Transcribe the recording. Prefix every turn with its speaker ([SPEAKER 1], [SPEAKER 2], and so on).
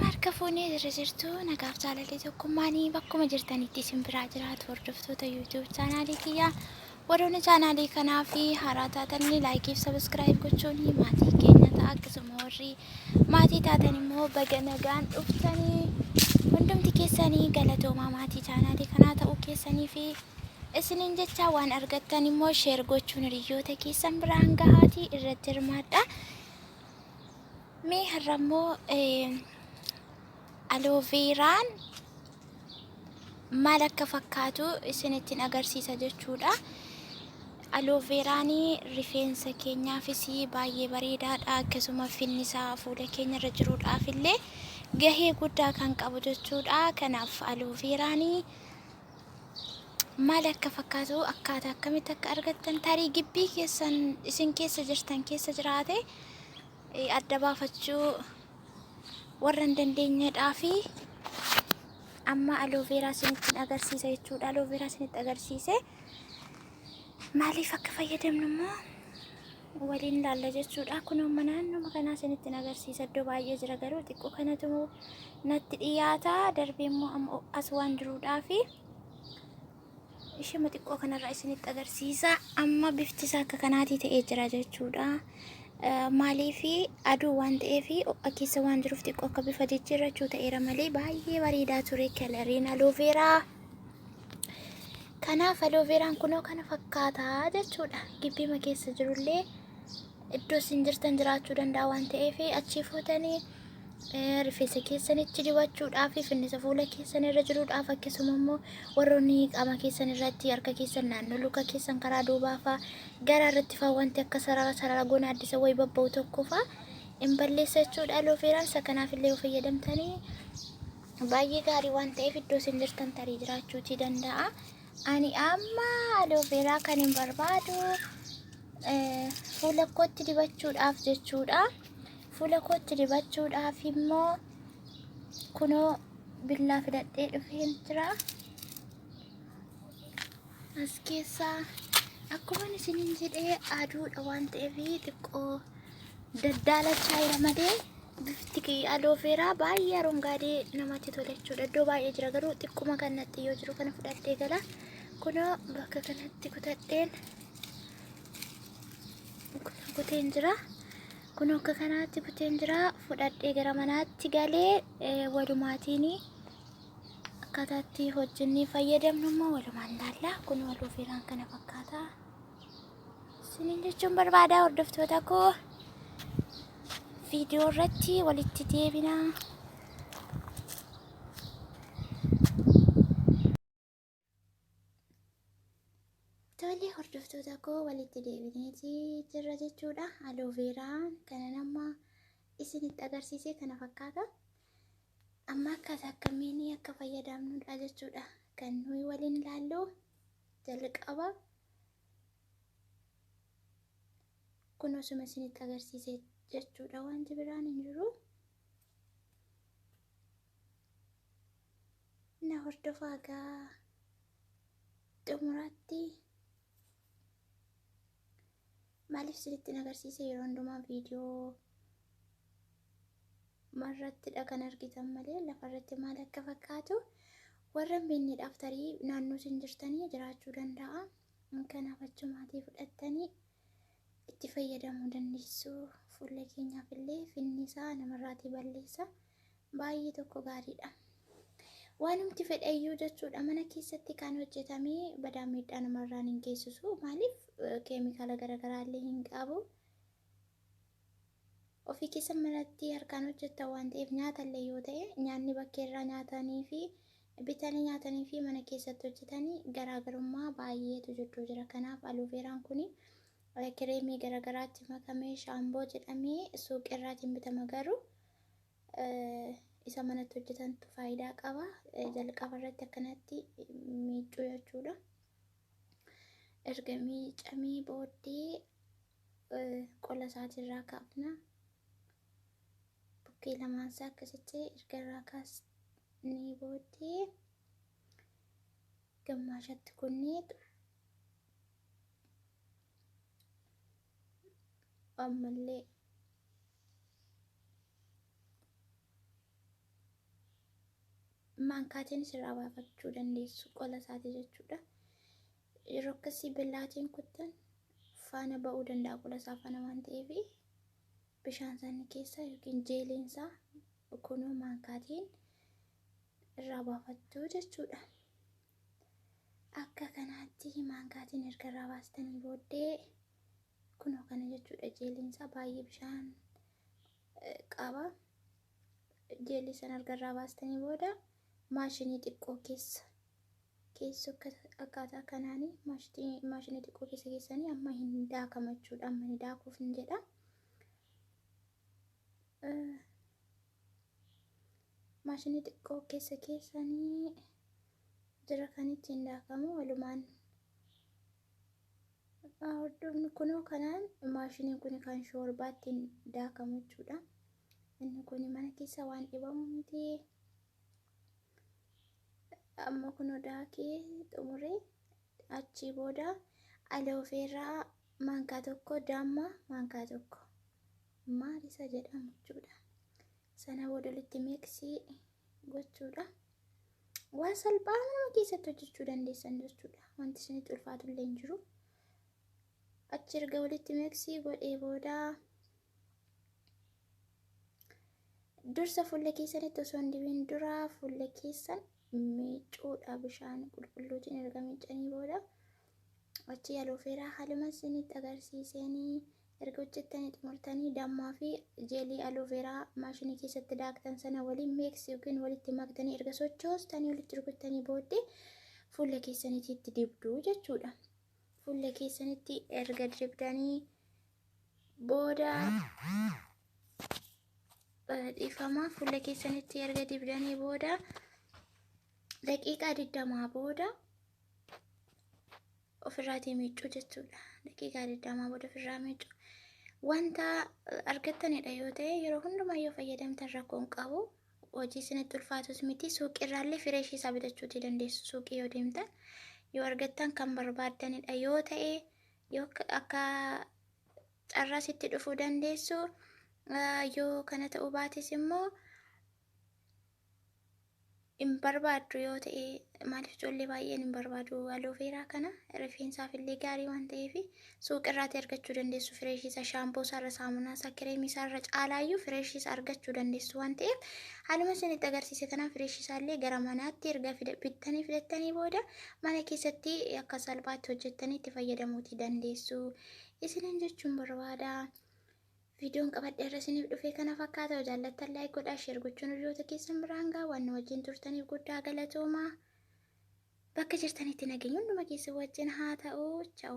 [SPEAKER 1] Harka fuunee irra jirtu nagaaf jaalalli tokkummaanii bakkuma jirtanitti isin biraa jiraatu hordoftoota YouTube chaanaalii kiyyaa warroonni chaanaalii kanaa fi haaraa taatanii laayikii fi sabiskiraayib gochuun maatii keenya ta'a akkasuma warri maatii taatan immoo baga nagaan dhuftanii hundumti keessanii galatoomaa maatii chaanaalii kanaa ta'uu keessanii fi isiniin jecha waan argattan immoo sheer gochuun hiriyoota keessan biraan gahaatii irratti hirmaadha. Mee har'a immoo alooveeraan maal akka fakkaatu isinittiin agarsiisa jechuudha. Alooveeraan rifeensa keenyaafis baay'ee bareedaadha. Akkasuma finnisaa fuula keenya irra jiruudhaaf illee gahee guddaa kan qabu jechuudha. Kanaaf alooveeraan maal akka fakkaatu akkaataa akkamitti akka argattan tarii gibbii keessan isin keessa jirtan keessa jiraate adda baafachuu warra hin dandeenyedhaa fi amma alooveeraa isinitti agarsiisa jechuudha. Alooveeraa isinitti agarsiise maaliif akka fayyadamnu immoo waliin laalla jechuudha. Kun amma naannoo kanaa isinitti agarsiisa. Iddoo baay'ee jira garuu xiqqoo kanatu natti dhiyaata. Darbee immoo amma as waan jiruudhaa fi ishuma xiqqoo kanarraa isinitti agarsiisa. Amma bifti isaa akka kanaatii ta'ee jira jechuudha. Maaliif aduu waan ta'eef ho'a keessa waan jiruuf xiqqoo akka bifa jijjiirrachuu ta'eera malee baay'ee bareedaa ture kalariin alooveeraa. Kanaaf alooveeraan kunoo kana fakkaata jechuudha. Gibbiima keessa jirullee iddoo isin jirtan jiraachuu danda'a waan ta'eef achii fuutanii rifeensa keessanitti dibachuudhaaf finnisa fuula keessan irra jiruudhaaf akkasuma immoo warroonni qaama keessan irratti harka keessan naannoo luka keessan karaa duubaa faa garaa irratti faa wanti akka sarara sarara gona addisa wayi babba'u tokko faa hin balleessa jechuudha. Alooveeraan isa kanaaf illee yoo fayyadamtanii baay'ee gaarii waan ta'eef iddoo isin jirtan tarii jiraachuutii danda'a. Ani amma alooveeraa kan hin barbaadu fuula kootti dibachuudhaaf jechuudha. Fuula kootti dibachuudhaaf immoo kunoo billaa fidadhee dhufeen jira. As keessaa akkuma isiniin jedhee aduudha waan ta'eef xiqqoo daddaalachaa jira malee bifti alooveeraa baay'ee arongaadee namatti tola jechuudha. Iddoo baay'ee jira garuu xiqquma kan natti yoo jiru kana fudhadhee gala. Kunoo bakka kanatti kutadheen kuteen jira. Kunoo akka kanaatti kuteen jira. Fudhadhee gara manaatti galee walumaatiin akkaataa itti hojjennee fayyadamnu immoo walumaan ilaalla. Kunoo alooveeraan kana fakkaata. Isiniin jechuun barbaada hordoftoota koo viidiyoo irratti walitti deebina. Tole hordoftoota koo walitti deebineeti jirra jechuudha. Alooveeraan kana amma isinitti agarsiise kana fakkaata. Amma akkaataa akkamiin akka fayyadamnudha jechuudha. Kan nuyi waliin ilaallu jalqaba kun osuma isinitti agarsiise jechuudha. Wanti biraan hin jiru. Na hordofaa gaa xumuraatti maaliif isinitti agarsiise yeroo hundumaa viidiyoo marrattidha kan argitan malee lafarratti maal akka fakkaatu warra hin beekneedhaaf tarii naannoo isin jirtanii jiraachuu danda'a. Kanaaf achumaatii fudhattanii itti fayyadamuu dandeessu. Fuula keenyaaf illee finnisaa namarraatii balleessa. Baay'ee tokko gaariidha. Waanumti fedhayyuu jechuudha mana keessatti kan hojjetamee badaa miidhaa namarraan hin geessisu. Maaliif keemikaala garaagaraa illee hin qabu. Ofii keessan manatti harkaan hojjettan waan ta'eef nyaata illee yoo ta'e nyaanni bakkeerraa nyaatanii fi bitanii nyaatanii fi mana keessatti hojjetanii garaagarummaa baay'eetu jidduu jira. Kanaaf alooveeraan kun kireemii garaagaraatti makamee shaamboo jedhamee suuqirraatiin bitama garuu isa manatti hojjetantu faayidaa qaba. Jalqaba irratti akkanatti miicuu jechuudha. Erga miicamee booddee qola isaatirraa kaafna. Bukkee lamaan isaa akkasitti erga irraa kaasnee booddee gammaashatti kunnee ammallee Maankaatiin sirraa baafachuu dandeessu qola isaati jechuudha. Yeroo akkasii billaatiin kuttan faana ba'uu danda'a qola isaa faana waan ta'eef bishaan isaanii keessa yookiin jeeliin isaa kunoo maankaatiin irraa baafattu jechuudha. Akka kanaatti maankaatiin erga irraa baastanii booddee kunoo kana jechuudha. Jeeliin isaa baay'ee bishaan qaba. Jeelii sana erga irraa baastanii booda maashinii xiqqoo keessa keessu akkaataa kanaanii maashinii xiqqoo keessa keessanii amma hin daakama jechuudha. Amma ni daakuuf hin jedha. Maashinii xiqqoo keessa keessanii jira kan ittiin daakamu walumaan hordofni kunoo kanaan maashiniin kun kan shoorbaa ittiin daakamu jechuudha. Inni kun mana keessa waan dhibamu miti. Amma kunoo daakee xumuree achii booda alooveeraa maankaa tokko, damma maankaa tokko, maal isa jedhamu jechuudha. Sana booda walitti miiksii gochuudha. Waan salphaa nama keessatti hojjechuu dandeessan jechuudha. Wanti isinitti ulfaatu illee hin jiru. Achi erga walitti miiksii godhee booda dursa fuula keessanitti osoo hin dibiin dura fuula keessan miicuudha bishaan qulqulluutiin erga miicanii booda achi alooveeraa haaluma isinitti agarsiisanii erga hojjettanii xumurtanii dammaa fi jeelii alooveeraa maashinii keessatti daaktan sana waliin miiksii yookiin walitti maktanii erga sochoostanii walitti rukuttanii booddee fuula keessanitti dibduu jechuudha. Fuula keessanitti erga dibdanii booda dhiifama, fuula keessanitti erga dibdanii booda daqiiqaa 20 booda ofirraatii miiccuu jechuudha. Daqiiqaa 20 booda ofirraa miiccuu. Wanta argattanidha yoo ta'e yeroo hundumaa yoo fayyadamtan rakkoon qabu. Hojii isinitti ulfaatus miti. Suuqirraallee fireeshii isaa bitachuutii dandeessu. Suuqii yoo deemtan yoo argattan kan barbaaddanidha yoo ta'e yoo akka carraasitti dhufuu dandeessu. Yoo kana ta'uu baates immoo hin barbaaddu yoo ta'e, maaliif ijoollee baay'een hin barbaadu alooveeraa kana, rifeensaaf illee gaarii waan ta'eef suuqirraatti argachuu dandeessu. Fireeshii isaa shaampoo isaarra, saamunaa isaa, kireemii isaarra caalaayyuu fireeshii isaa argachuu dandeessu waan ta'eef haaluma isinitti agarsiise kanaan fireeshii isaa illee gara manaatti erga bittanii fidattanii booda mana keessatti akka salphaatti hojjettanii itti fayyadamuutii dandeessu isiniin jechuun barbaada. Viidiyoon qabadhe irra isiniif dhufee kana fakkaata. Yoo jaallattan like godhaa, share gochuun hiriyoota keessan biraan gahaa. Waan nu wajjin turtaniif guddaa galatoomaa. Bakka jirtanitti nageenya hunduma keessa wajjin haa ta'u. Ciao.